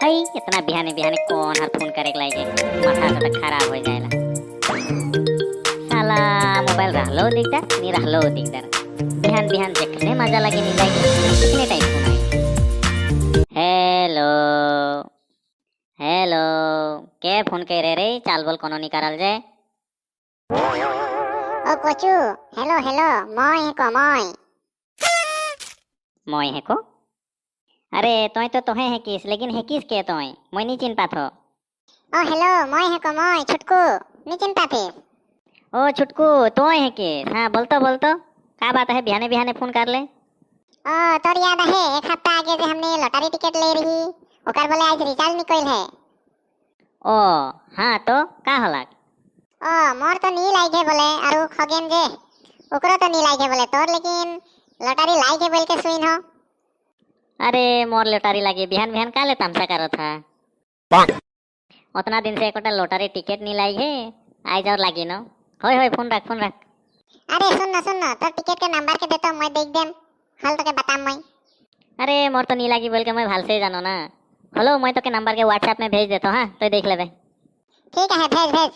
हई इतना बिहाने बिहाने कौन हर फोन करे के लागे, माथा तो खराब हो जाएला। साला मोबाइल रहलो दिगदार नी रहलो दिगदार, बिहान बिहान देखने मजा लगे नी लागे कितने टाइम फोन आई। हेलो हेलो के फोन करे रे, चाल बोल कोनो नी करल जे। ओ कोचू हेलो हेलो মই हेको মই। মই हेको? अरे तोय तो तोहे हेकिस, लेकिन हेकिस के तोय মই नी चिन पाथो। ओ हेलो মই हेको মই छुटकू, नी चिन पाथिस? ओ छुटकू तोय हेकिस? हाँ बोलतो बोलतो, का बात है बिहाने बिहाने फोन कर ले? ओ तोर याद है एक हफ्ता आगे जे हमने लॉटरी टिकट ले रही, ओकर बोले आज रिचार्ज निकल है। ओ हाँ तो का हलाक? ओ मोर तो नी लागे बोले, आरु खगेन जे ओकरो तो नी लागे बोले तोर, लेकिन लॉटरी लागे बोल के सुइन हो। अरे मोर लॉटरी लागे बिहान बिहान का ले तमसा करो था, उतना दिन से एकोटा लॉटरी टिकट नी लाई है, आज और लागी नो। होय होय फोन रख फोन रख। अरे सुन ना सुन ना, तोर टिकट के नंबर के देतो मैं देख देम, हल तो के बताम मैं। अरे मोर तो नी लागी बोल के मैं भाल से जानो ना, हेलो मैं तो के नंबर के व्हाट्सएप में भेज देतो, हाँ तो देख लेबे। ठीक है भेज भेज।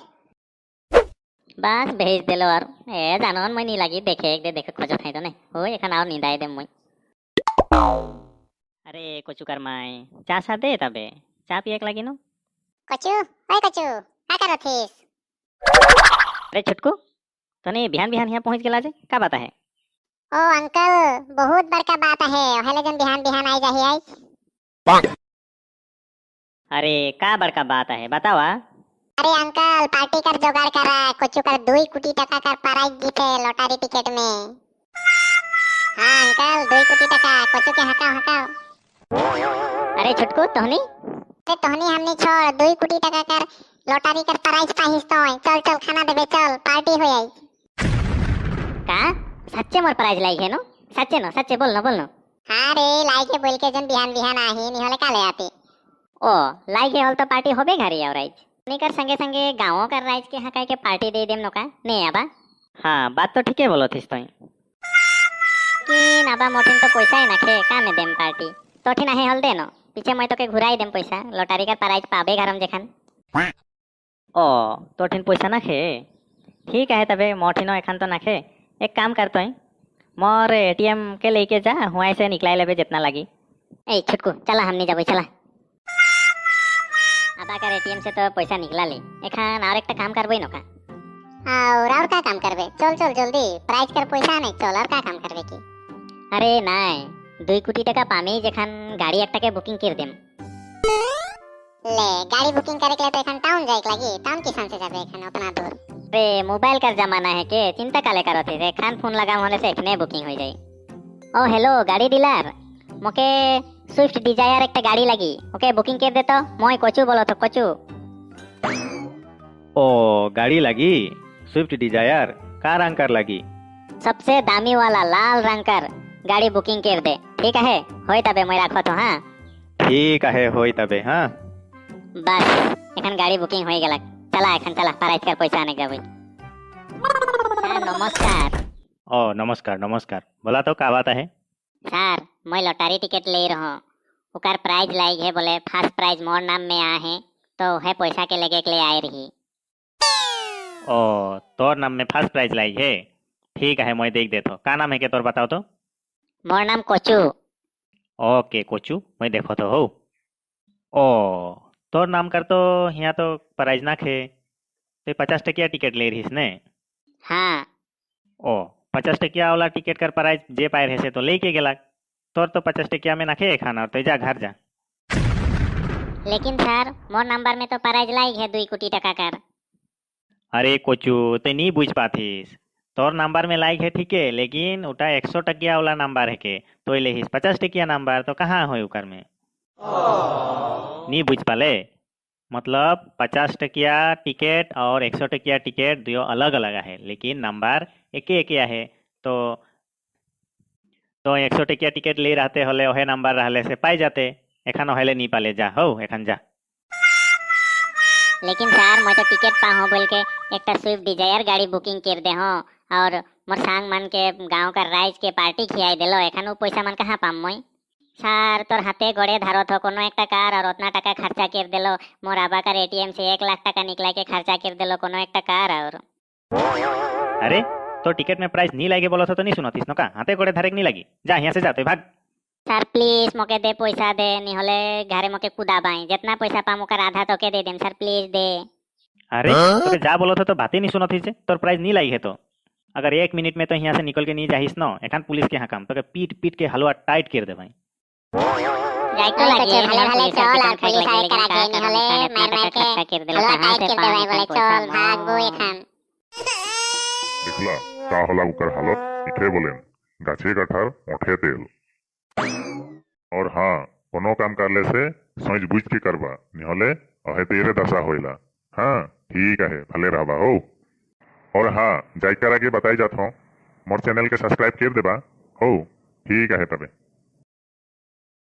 बस भेज देलो और ए जानो मैं नी लागी देखे एक दे देखे खोजत है तो ने होय एखान और नींद आए दे मैं। अरे कचू कर माय चा सा दे तबे चा पिए लागी नो। कचू ओए कचू का करथिस? अरे छुटकू तने बिहान बिहान यहाँ पहुंच गेला जे, का बात है? ओ अंकल बहुत बड़का बात है, ओहेले जन बिहान बिहान आई जाही आज। अरे का बड़का बात है बतावा? अरे अंकल पार्टी कर जुगाड़ करा, कचू कर 2 कोटी टका कर प्राइज जीते लॉटरी टिकट में। हाँ अंकल 2 कोटी टका, कचू के हकाओ हकाओ। अरे छुटकू तोहनी? अरे तोहनी हमनी छोड़, 2 कोटी टका कर लॉटरी कर प्राइज पाहिस तोय, चल चल खाना देबे चल पार्टी हो आई। का सच्चे मोर प्राइज लाई है नो? सच्चे नो सच्चे बोल नो बोल नो। हाँ रे लाई के बोल के जन बिहान बिहान आही नी होले काले आती। ओ लाई के होल तो पार्टी होबे घरी और राइज निकर संगे संगे गांवों कर राइज के हकाई के पार्टी they them नोका ने आबा। हाँ बात तो ठीक है बोलो थिस तोय। कि नाबा मोठिन तो पैसा ही ना खे का में देम पार्टी, तोठिन आहे हल they know पीछे मैं तो के घुराई देम पैसा, लॉटरी का प्राइज पाबे घरम जेखान। ओ तोठिन पैसा ना खे? ठीक है तबे मोठिनो एखान तो ना खे, एक काम कर तोय मोर एटीएम के लेके जा, हुआई से निकलाई लेबे जितना लगी। ए छुटकू चला हमनी जाबे चला, आबा कर एटीएम से तो पैसा निकला ले, एखान और एकटा काम करबे नोका। और का काम करबे? चल चल जल्दी प्राइज कर पैसा नहीं चल, और का काम करबे की? अरे नाय 2 कोटी टाका पामी जेखान गाड़ी एकटा के बुकिंग कर देम। ले गाड़ी बुकिंग करे के लिए तो एखान टाउन जाए के लागी, टाउन किसान से जाबे एखान उतना दूर? अरे मोबाइल का जमाना है के चिंता काले करत है, एखान फोन लगाम होले से एखने बुकिंग हो जाई। ओ हेलो गाड़ी डीलर, मोके सुइफ्ट डिजायर एकटा गाड़ी लागी, ओके बुकिंग कर दे तो मोय कचू बोलो तो कचू। ओ गाड़ी लागी स्विफ्ट डिजायर, का रंग कर लागी? सबसे दामी वाला लाल रंग कर गाड़ी बुकिंग कर दे। ठीक है होय तबे मैं राखो तो। हाँ ठीक है होय तबे। हाँ बस एखान गाड़ी बुकिंग हो गेला, चला एखान चला प्राइज कर पैसा आने जाबे। सर नमस्कार। ओ नमस्कार नमस्कार, बोला तो का बात है? सर मैं लॉटरी टिकट ले रहा हूँ, उकार प्राइज लाई है बोले फर्स्ट प्राइज मोर नाम में आ है, तो है पैसा के लेके के ले आए रही। ओ तोर नाम में फर्स्ट प्राइज लाई है? ठीक है मैं देख देता हूँ, का नाम है के तोर बताओ तो? मोर नाम कोचू। ओके कोचू मैं देखो तो हो। ओ तोर नाम कर तो यहाँ तो प्राइज ना खे, तो 50 टकिया टिकट ले रहीस ने? हाँ। ओ 50 टकिया वाला टिकट कर प्राइज जे पाए रहे से तो लेके गेला, तोर तो 50 टकिया में ना खे खाना, तो जा घर जा। लेकिन सर मोर नंबर में तो प्राइज लाई है 2 कोटी टका कर। अरे कोचू तो नहीं बुझ पाथिस, तोर नंबर में लाइक है ठीक है, लेकिन उटा 100 टकिया वाला नंबर है के, तो लेहिस 50 टकिया नंबर तो कहाँ हो उकर में? नहीं बुझ पाले? मतलब 50 टकिया टिकट और 100 टकिया टिकट दुयो अलग अलग है, लेकिन नंबर एके एके है। तो तो 100 टकिया टिकट ले रहते होले ओहे नंबर रहले से पाई जाते, एखान ओहेले नहीं पाले। जा हो एखान जा। लेकिन सर मैं तो टिकट पाहो बोल के एक स्विफ्ट डिजायर गाड़ी बुकिंग कर दे हो और मोर सांग मन के गांव का राइज के पार्टी खियाई दिलो, एखान उ पैसा मन कहाँ पाम मैं? सर तोर हाथे गड़े धारत हो कोनो एक कार और उतना टाका खर्चा कर दिलो, मोर आबा कर एटीएम से 1 लाख टाका निकला के खर्चा कर दिलो कोनो एक कार। और अरे तो टिकट में प्राइस नहीं लागे बोलो तो नहीं सुनतीस न का, हाथे गोड़े धारे नहीं लगी, जा यहाँ से जा तो भाग। सर प्लीज मोके दे पैसा दे, नहीं होले घरे मोके कुदा बाई, जितना पैसा पाम ओकर आधा तोके they them sir, please दे। अरे तोके जा बोलो तो बातें नहीं सुनतीस, तोर प्राइस नहीं लागी है तो अगर 1 मिनट में तो यहाँ से निकल के नहीं जाहिस न, एखान पुलिस के यहाँ काम तोके पीट पीट के हलवा टाइट कर दे भाई। जाई तो ओए लगी कचू, भले भले चल और पुलिस आए करा के नहीं होले मार मार के हलवा टाइट कर दे भाई, बोले चल भागबो एखान। देखला का होला उकर हालत, इठे बोलेन गाछे कटहर ओठे तेल। और हाँ कोनो काम करले से सोच बुझ के करबा, निहले अहे तेरे दशा होइला। हाँ ठीक है, भले रहबा हो। और हाँ जाय कर आगे बताई जात हो, मोर चैनल के सब्सक्राइब कर देबा हो। ठीक है तबे।